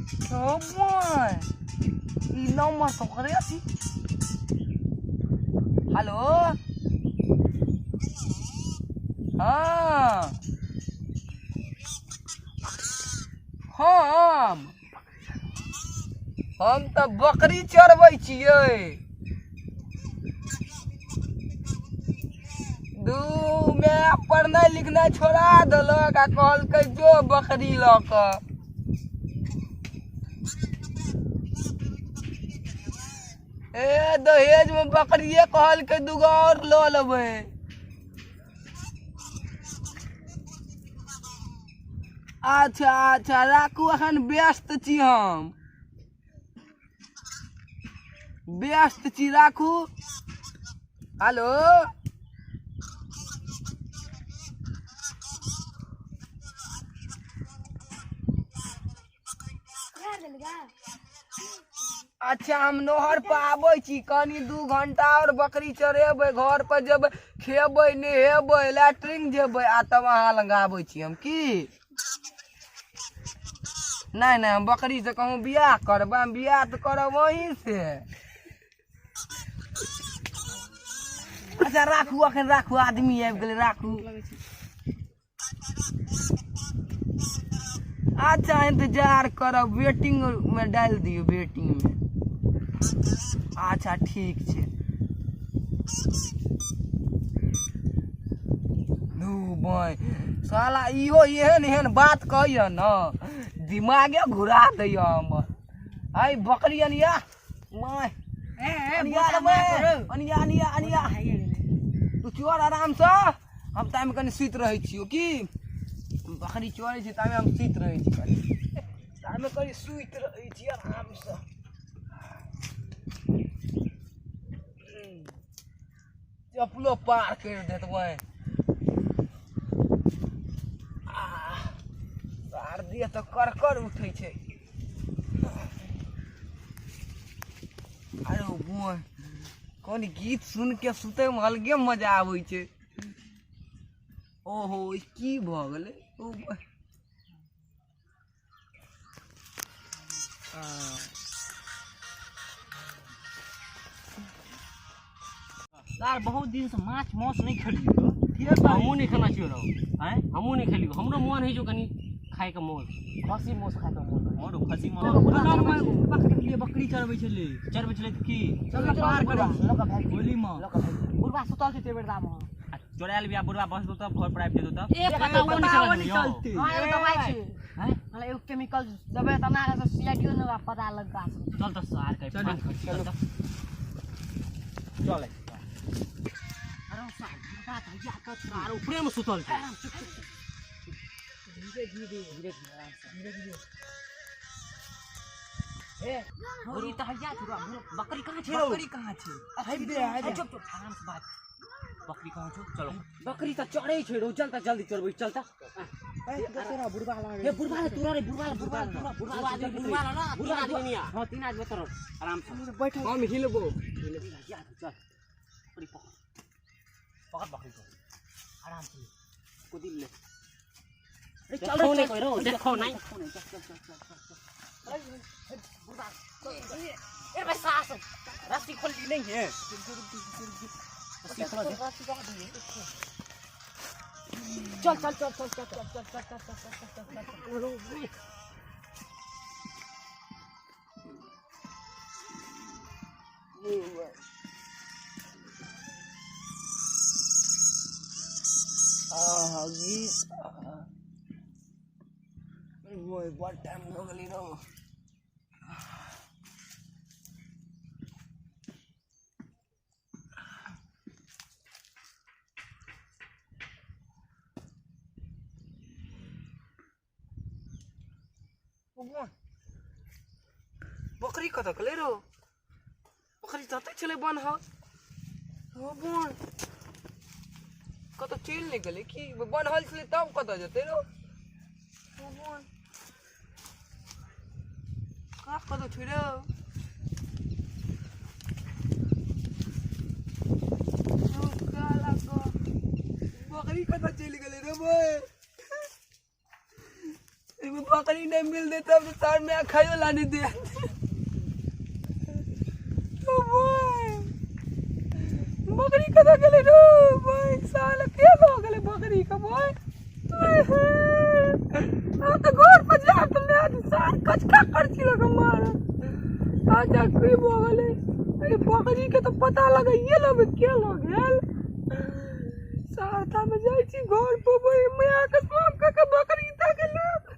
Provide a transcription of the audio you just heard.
ई number तो करे छी। हेलो, हाँ, हम तऽ बकरी चरबै छियै। दू my पढ़नाइ लिखनाइ छोड़ा देलक आ कहलकै जो बकरी लऽ कऽ। ए दहेज मे बकरिए कहलकै, दूगो आओर लऽ लेबै। अच्छा अच्छा, राखू, एखन व्यस्त छी, हम व्यस्त छी, राखू। हेलो, अच्छा, हम नहर पर आबै छी, कनि 2 घंटा आओर बकरी चरेबै, घर पर जेबै, खेबै, नहेबै, लैट्रिन जेबै आ तब अहाँ लग आबै छी हम। की नहि नहि, हम बकरी से कहूँ बियाह करबै? हम बियाह तऽ करब वहीं से। अच्छा राखू, अखन राखू, आदमी आबि गेलै, राखू। अच्छा, इंतजार करब, वेटिंग में डालि दियौ, वेटिंग में। अच्छा ठीक छै। दू बाँय साला, इहो एहन एहन बात कहैया न, दिमागे घुरा दैया हमर। आइ बकरी अनिया my, अनिया रे my, अनिया अनिया अनिया, तू चोर आरामसँ, हम ताहिमे कनि सुति रहै छियौ। की बकरी चोरै छै ताहिमे हम सुति रहै छी, कनि ताहिमे कनि सुति रहै छी आरामसँ। चप्पलो पार करि देत वही। आर देह तऽ कर उठै छै। अरे बोय, कोन गीत सुन के सुतै मे अलगे मजा आबै छै। ओहो, ई की भऽ गेलै? ओ यार, बहुत दिन से माछ मांस नहीं खेलियो। हमहूँ नहीं खेना छियो रौ। आँय, हमहूँ नहीं खेलियो। हमरो मन होइ छौ कनि खायके मोन, खस्सी मांस खायके मोन। मोरो खस्सी मांस। बकरी बकरी चरबै छलै, चरबै छलै तऽ की? चल पार करै होली मे। बुढ़बा सुतल छै बेरदा मे। आ चोरायल बिया बुढ़वा बसतो तब घर पर आबि जेतौ तब। ए पता पता नहीं चलते। हां, एगो दवाई छै। हैं? मतलब एगो केमिकल देबै तऽ ना सीआईडीओ ने पता लगा। चल तऽ सार के चलू, चल तऽ चल। अरे सार, बुढ़बा तऽ हैया कऽ छै। आर ऊपरे मे सुतल छै। धीरे धीरे धीरे धीरे, आराम से, धीरे धीरे। ए ई तऽ हैया छै। बकरी कहाँ छै रौ? बकरी कहाँ छै? हैबे हैबे। चुप चुप, आराम से बात। बकरी कहाँ छौ? चलो, बकरी तऽ चढ़ै छै रौ। चल तऽ जल्दी चढ़बै, चल तऽ। बुढ़बा लागे। ए बुढ़बा ले तोरा रे, बुढ़बा ले, बुढ़बा ले, तोरा बुढ़बा बुढ़वा ले, आदमी, बुढ़वा ले ना, बुढ़वा तीन आदमी निया। हां, तीन आदमी तोरा आराम से बैठ, हम हिलबो। हैया छै, चल बकरी पकड़, पकड़ बकरी को आराम से, कुदी ले। अरे चल देखो रे, नहीं चल कोई रौ, देखो नहीं। चल चल चल चल चल। ए भाई सास, रस्सी खोल ली नहीं है? रस्सी खोल दे। चल चल चल चल चल चल चल चल चल चल चल चल चल। आहा गीत, ओए बड़ टाइम भऽ गेलै रौ। बकरी कतऽ गेलै रौ? बकरी तऽ एतै छलै बन्हल। ओ बन कतऽ चलि नहि गेलै की? बन्हल छलै तब कतऽ जेतै रौ? ओ बन का कतऽ छै रौ? ओ काला को बकरी कतऽ चलि गेलै रे? बे एगो बकरी नहीं मिल दे तब तो सार में खाइयो ला नहीं दे। ओ भाई बकरी कतऽ गेलै रो भाई, साला के लऽ गेलै बकरी के भाई? आ तऽ घर पर जायब तऽ मैं सार कचका करची लग मार। अच्छा की भऽ गेलै? अरे बकरी के तऽ पता लगाइए लेबै के लऽ गेल। सहरसा में जाइ छी घर पर, माय के शौक कऽ के बकरी दऽ गेलक।